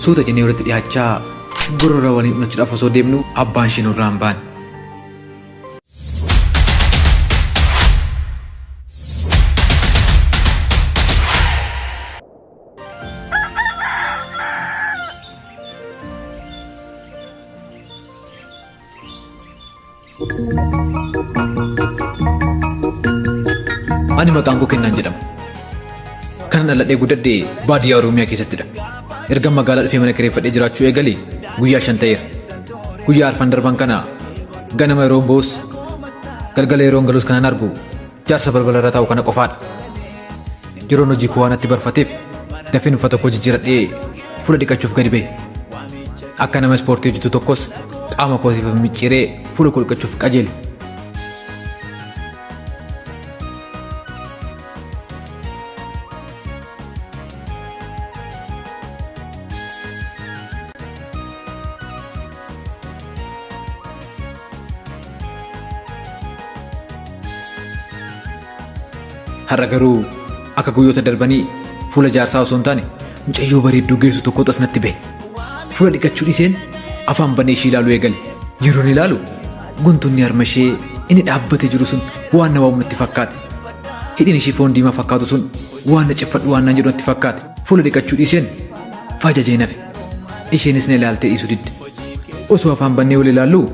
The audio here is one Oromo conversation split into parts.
Suuta jennee walitti dhiyaachaa gorora waliin unachuudhaaf osoo deemnu abbaan ishee nurraa hin baane. Ani maqaan koo Kennaan jedhama. Kanan dhaladhee guddadhe baadiyyaa Oromiyaa keessattidha. Erga magaalaa dhufee mana kireeffadhee jiraachuu eegale guyyaa 5 ta'eera. Guyyaa arfan darban kana ganama yeroon ba'us galgala yeroon galus kanan argu jaarsa balbala irra taa'u kana qofaadha. Yeroon hojii koo waan natti barfateef dafeen uffata koo jijjiiradhee fuula dhiqachuuf gadi ba'e. Akka nama ispoortii hojjetu tokkos qaama koo siif micciiree fuula koo dhiqachuuf qajeele. Har'a garuu akka guyyoota darbanii fuula jaarsaa osoo hin taane mucayyoo bareedduu geessu tokkotu as natti bahe. Fuula dhiqachuu dhiiseen afaan banee ishii ilaaluu eegale. Yeroon ilaalu guntunni harma ishee inni dhaabbatee jiru sun waan na waamu natti fakkaate. Hidhiin ishii foon diimaa fakkaatu sun waan na ceffadhu waan naan jedhu natti fakkaate. Fuula dhiqachuu dhiiseen fajajee nafe. Isheenis na ilaaltee dhiisuu didde. Osoo afaan bannee wal ilaalluu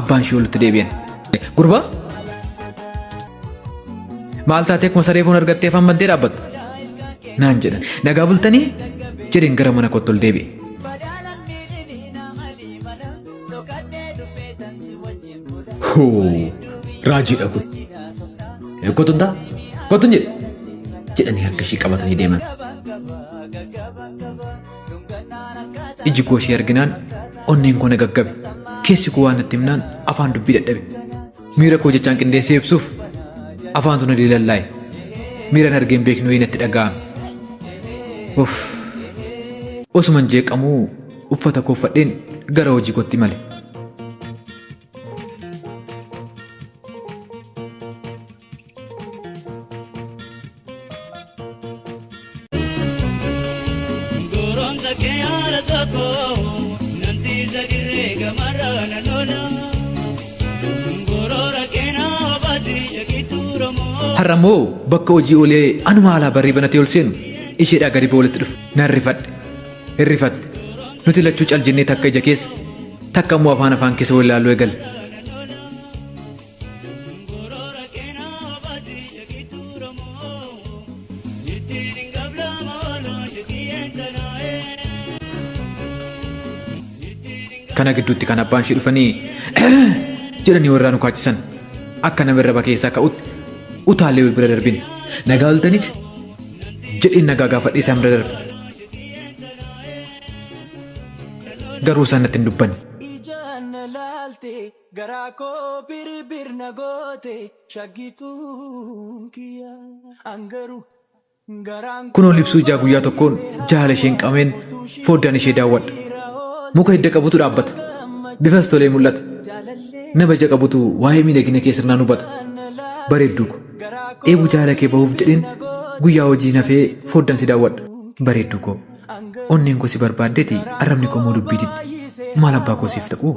abbaan ishee walitti deebi'an. Gurbaa! Maal taatee akkuma saree foon argattee afaan bantee dhaabbatta? Naan jedhan. Nagaa bultanii? Jedheen gara mana kootti ol deebi'e. Hoo! Raajiidha kun. Kottu hin ta'a? Kottu hin jedhe. Jedhanii harka ishii qabatanii deeman. Iji koo ishee arginaan onneen koo na gaggabe. Keessi koo waan natti himnaan afaan dubbii dadhabe. Miira koo jechaan qindeessee ibsuuf afaantu na diilallaa'e. Miiran argee hin beekne wayii natti dhaga'ame. Uff! Osuman jeeqamuu uffata koo uffadheen gara hojii kootti imale. Goromsa kee haala tokko nanti sagirree gamarra nan oola. Gorora kee na obaati shakituu Oromoo. Har'a immoo bakka hojii oolee anuma alaa barrii banatee ol seenu isheedhaa gadi ba'u walitti dhufe. Nan rifadhe. Hin rifatte. Nuti lachuu cal jennee takka ija keessa takka immoo afaan afaan keessa wal ilaaluu eegalle. Kana gidduutti kan abbaan ishee dhufanii jedhanii warraa nu kaachisan akka nama irra keessaa ka'utti utaalee wal bira darbine. Nagaa oltanii jedheen nagaa gaafadhee isaan bira darbe. Garuu isaan natti hin dubbanne. Ijaan na laalte garaa koo birbir na goote shaggituun kiyya angaru garaan Kunoo libsuu ijaa guyyaa tokkoon jaalala isheen qabameen foddaan ishee daawwadha. Muka hidda qabutu dhaabbata. Bifas tolee mul'ata. Nama ija qabutu waa'ee miidhagina kee sirnaan hubata. Bareedduu ko. Dheebuu jaalala kee bahuuf jedheen guyyaa hojii nafee foddaan si daawwadha. Bareedduu koo. Onneen koo si barbaaddeeti arrabni koo immoo dubbii didde. Maal abbaa koo siif ta'u?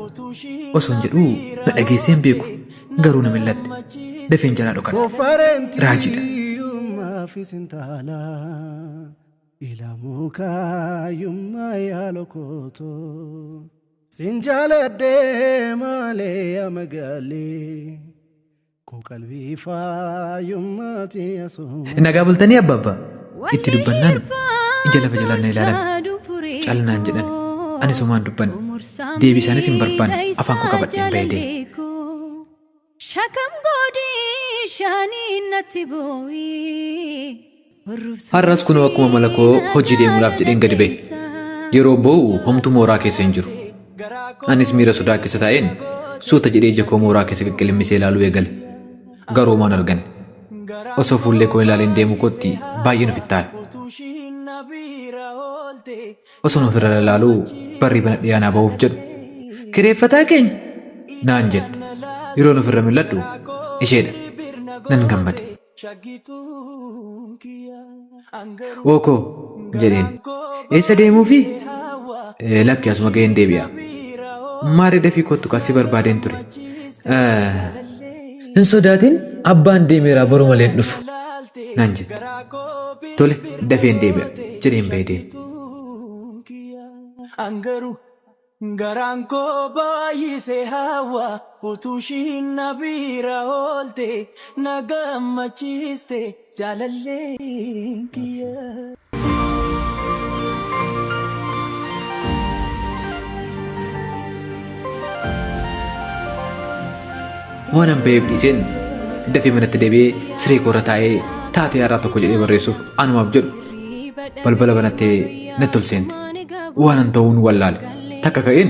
Osoon jedhuu na dhageessee hin beeku. Garuu na millatte. Dafeen jalaa dhokadhe. Raajiidha. Sin jaaladhee maalee yaa magaalee koo qalbii faayummaati asuma. Nagaa bultanii abba abba. Itti dubbannaan ija lafa jalaan na ilaalan. Cal naan jedhan. Anis homaa hin dubbanne. Deebii isaanis hin barbaanne. Afaan koo qabadheen bahee deeme. Shakam godii shaanii natti boo'ii. Har'as kunoo akkuma mala koo hojii deemuudhaaf jedheen gadi ba'e. Yeroo ba'u homtuu mooraa keessa hin jiru. Anis miira sodaa keessa taa'een suuta jedhee ija koo mooraa keessa qiqqillimmisee ilaaluu eegale. Garuu homaa hin arganne. Osoo fuullee koo ilaaleen deemuu kootti baay'een ofitti aare. Osoon ofirra lalaaluu barrii banadhee anaa ba'uuf jedhu. Kireeffataa keenya! Naan jette. Yeroon ofirra mil'adhu isheedha. Nan gammade. Ookoo jedheen. Eessa deemuufi? Lakki asuma ga'een deebi'a. Maarree dafii kottu kaa si barbaadeen ture. Hin sodaatin abbaan deemeera boru malee hin dhufu. Naan jette. Tole dafeen deebi'a jedheen ba'ee deeme. Angaru garaan koo baay'isee hawa utuu ishiin na bira oolte na gammachiiste jaalalleen kiyya. Waanan ba'eef dhiiseen dafee manatti deebi'ee siree koorra taa'ee taatee har'aa tokko jedhee barreessuuf anumaaf jedhu balbala banattee natti ol seente. Waanan ta'uun wallaale. Takka ka'een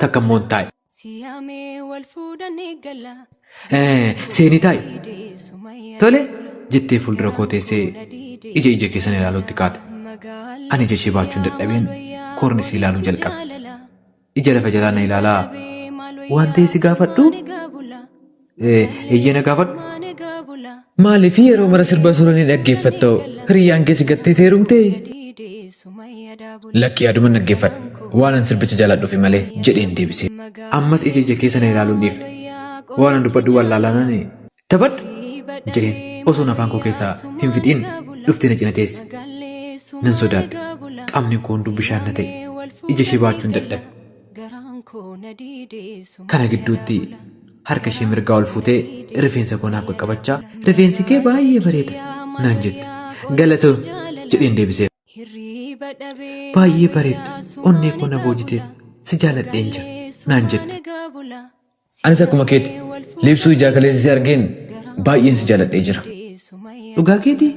takka immoo hin taa'e. Seenii taa'i. Tole jettee fuuldura koo teessee ija ija keessan ilaaluutti kaate. Ani ija ishee baachuun dadhabeen koorni si ilaaluu jalqabe. Ija lafa jalaa na ilaalaa waan ta'e si gaafadhu? Eeyyee na gaafadhu. Maaliif yeroo mara sirba suuraa ni dhaggeeffatta? Hiriyyaan kee si gattee heerumtee? Lakki yaaduman dhaggeeffadha. Waanan sirbicha jaaladhuufi malee jedheen deebisee. Ammas ija ija keessa na ilaaluun dhiifne. Waanan dubbadhu wallaalaan taphadhu jedheen osoon afaan koo keessaa hin fixiin dhuftee na cina teesse. Nan sodaadhe. Qaamni koo hunduu bishaan na ta'e. Ija ishee baachuun dadhabe. Kana gidduutti harka ishee mirgaa ol fuutee rifeensa koo naaf qaqqabachaa rifeensi kee baay'ee bareeda naan jette. Galatoo jedheen deebiseef. Baay'ee bareedda onnee koo na boojiteef si jaaladheen jira naan jette. Anis akkuma keeti liibsuu ijaa kaleessa si argeen baay'een si jaaladhee jira. Dhugaa keetii?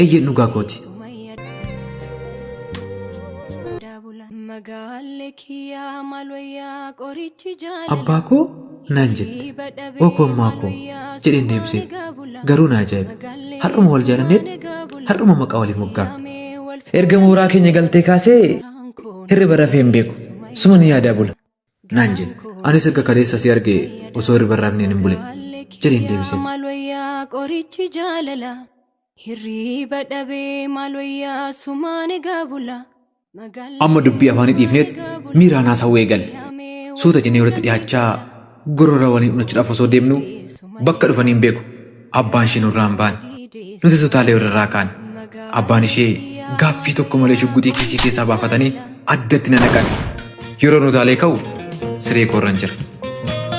Eeyyeen dhugaa kooti. Abbaa koo naan jette. Okommaa koo jedheen deebiseef. Garuu na ajaa'ibe. Har'uma wal jaalanneet har'uma maqaa waliin moggaafne. Erga mooraa keenya galtee kaasee hirriba rafee hin beeku. Suma ni yaadaa bula. Naan jette. Anis erga kaleessa si arge osoo hirriba hin rafneen hin bule. Jedheen deebiseef. Maal wayyaa qorichi jaalala hirriba dhabee maal wayyaa sumaan egaa bula. Amma dubbii afaanii dhiifneet miiraan haasawuu eegalle. Suuta jennee walitti dhiyaachaa gorora waliin unachuudhaaf osoo deemnu bakka dhufanii hin beeku. Abbaan ishee nurraa hin baane. Nuti sutaalee walirraa kaane. Abbaan ishee gaaffii tokko malee shugguxii kiisii keessaa baafatanii addatti na naqan. Yeroo nutaalee ka'u siree koorran jira.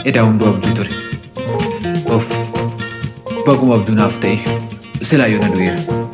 Edaa hunduu abjuu ture. Of baguma abjuu naaf ta'e silaa yoo na du'eera.